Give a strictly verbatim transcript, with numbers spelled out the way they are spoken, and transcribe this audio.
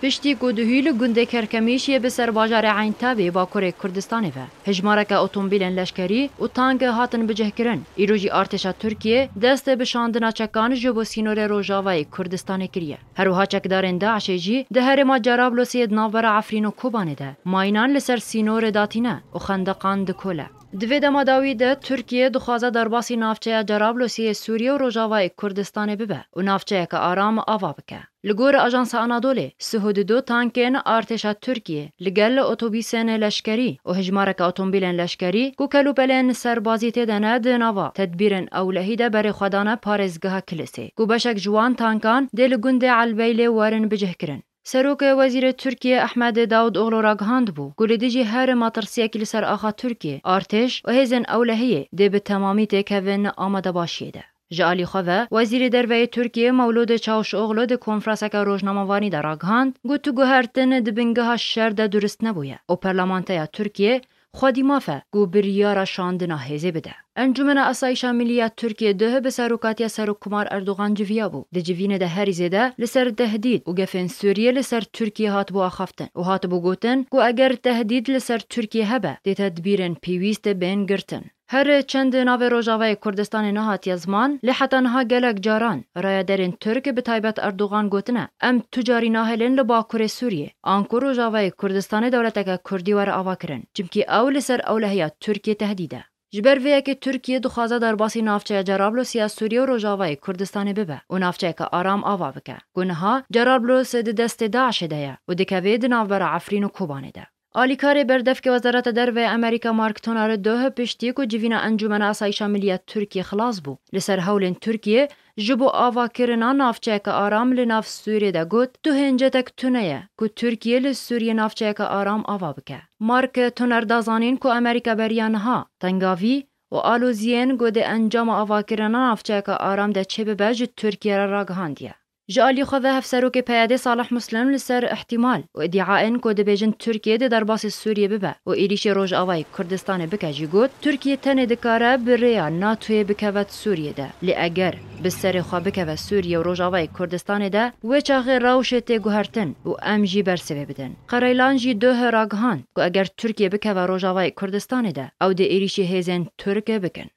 Piştî ku duhî li gundê Kerkemîş yê bi ser bajarê Eyntabê Bakurê Kurdistanê ve hejmareke otomobîlên leşkerî û tank hatin bicihkirin, îro jî artêşa Tirkiyê dest bi şandina çekan ji bo sînorê rojavayê Kurdistanê kiriye. Her wiha çekdarên DAIŞê jî di herêma Cerablosê di navbera Efrîn û Kobanê de mayînan li ser sînorê datîne û xendeqan dikole. Di vê dema dawî de Tirkiye dixwaze derbasî navçeya Cerablosê yê Sûriye û Rojavayê Kurdistanê bibe û navçeyeke aram ava bike. Li gor Ajansa Anadolê, sih û dido tankên artêşa Tirkiyê li gel otobîsên leşkerî û hejmareke otomobîlên leşkerî ku kelûpelên serbazî tê de ne di nava tedbîrên ewlehî de berê xwe dane parêzgeha Kilisê, ku beşek ji wan tankan dê li gundê Elbeylê werin bicihkirin. Serokê Wezîrê Tirkiyê Ehmed Davutoğlu ragihandibû ku li dijî her metirsiyekî li ser axa Tirkiyê, artêş û hêzên ewlehiyê dê bi temamî têkevin amadebaşiyê de. Ji alî xwe ve, Wezîrê Derve yê Tirkiyê Mewlûd Çavuşoglu di konferanseke rojnamevanî de ragihand, got, guhertin di bingeha şer de durist nebûye û Parlamentoya Tirkiyê xwedî maf e ku biryara şandina hêzê bide. Encûmena Asayîşa Millî ya Tirkiyê duh bi serokatiya Serokkomar Erdogan civiyabû. Di civînê de herî zêde li ser tehdîd û gefên Sûriyê li ser Tirkiyê hatibû axaftin û hatibû gotin ku eger tehdîd li ser Tirkiyê hebe, dê tedbîrên pêwîst bên girtin. Her çend navê Rojavayê Kurdistanê nehatiye ziman, lê heta niha gelek caran rayedarên Tirk, bi taybet Erdogan, gotine, em tu carî nahêlin li Bakurê Sûriyê, anku Rojavayê Kurdistanê dewleteke Kurdî were avakirin, çimkî ew li ser ewlehiya Tirkiyê tehdîd e. Ji ber vê yekê Tirkiye dixwaze derbasî navçeya Cerablosê ya Sûriyê û Rojavayê Kurdistanê bibe û navçeyeke aram ava bike, ku niha Cerablos di destê DAIŞê de ye û dikeve di navbera Efrîn û Kobanê de. Alîkarê berdevkê Wezareta Derve ya Amerîka Mark Toner duh piştî ku civîna Encûmena Asayîşa Millî ya Tirkiyê xilas bû, li ser hewlên Tirkiyê ji bo avakirina navçeyeke aram li nav Sûriyê de got, tu hêncetek tune ye ku Tirkiye li Sûriyê navçeyeke aram ava bike. Mark Toner da zanîn ku Amerîka beriya niha tengavî û aloziyên ku di encama avakirina navçeyeke aram de çêbibe ji Tirkiye re ragihandiye. Ji alî xwe ve Hevserokê P Y D'ê Salih Muslim li ser îhtîmal û îdîaên ku dibêjin Tirkiye dê derbasî Sûriyê bibe û êrîşê Rojavayê Kurdistanê bike jî got, Tirkiye tenê dikare bi rêya NATOyê bikeve Sûriyê de. Lê eger bi serê xwe bikeve Sûriye û Rojavayê Kurdistanê de, wê çaxê rewşê tê guhertin û em jî bersivê bidin. Qereylan jî duh ragihand ku eger Tirkiye bikeve Rojavayê Kurdistanê de, ew dê êrîşî hêzên Tirk bikin.